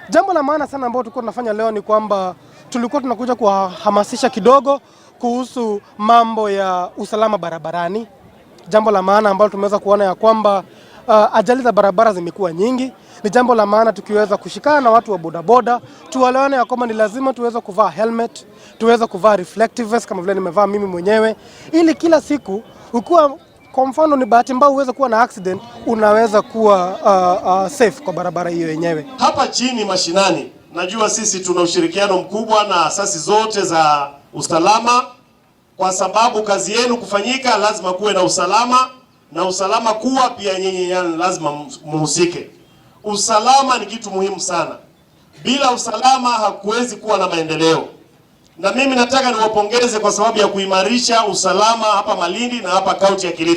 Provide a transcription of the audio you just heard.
Jambo la maana sana ambalo tulikuwa tunafanya leo ni kwamba tulikuwa tunakuja kuwahamasisha kidogo kuhusu mambo ya usalama barabarani. Jambo la maana ambalo tumeweza kuona ya kwamba ajali za barabara zimekuwa nyingi. Ni jambo la maana tukiweza kushikana na watu wa bodaboda, tuelewane ya kwamba ni lazima tuweze kuvaa helmet, tuweze kuvaa reflective vest kama vile nimevaa mimi mwenyewe, ili kila siku ukiwa, kwa mfano, ni bahati mbaya uweze kuwa na accident, unaweza kuwa safe kwa barabara hiyo yenyewe. Hapa chini mashinani, najua sisi tuna ushirikiano mkubwa na asasi zote za usalama, kwa sababu kazi yenu kufanyika lazima kuwe na usalama, na usalama kuwa pia nyinyi lazima muhusike. Usalama ni kitu muhimu sana. Bila usalama hakuwezi kuwa na maendeleo, na mimi nataka niwapongeze kwa sababu ya kuimarisha usalama hapa Malindi na hapa kaunti ya Kilifi.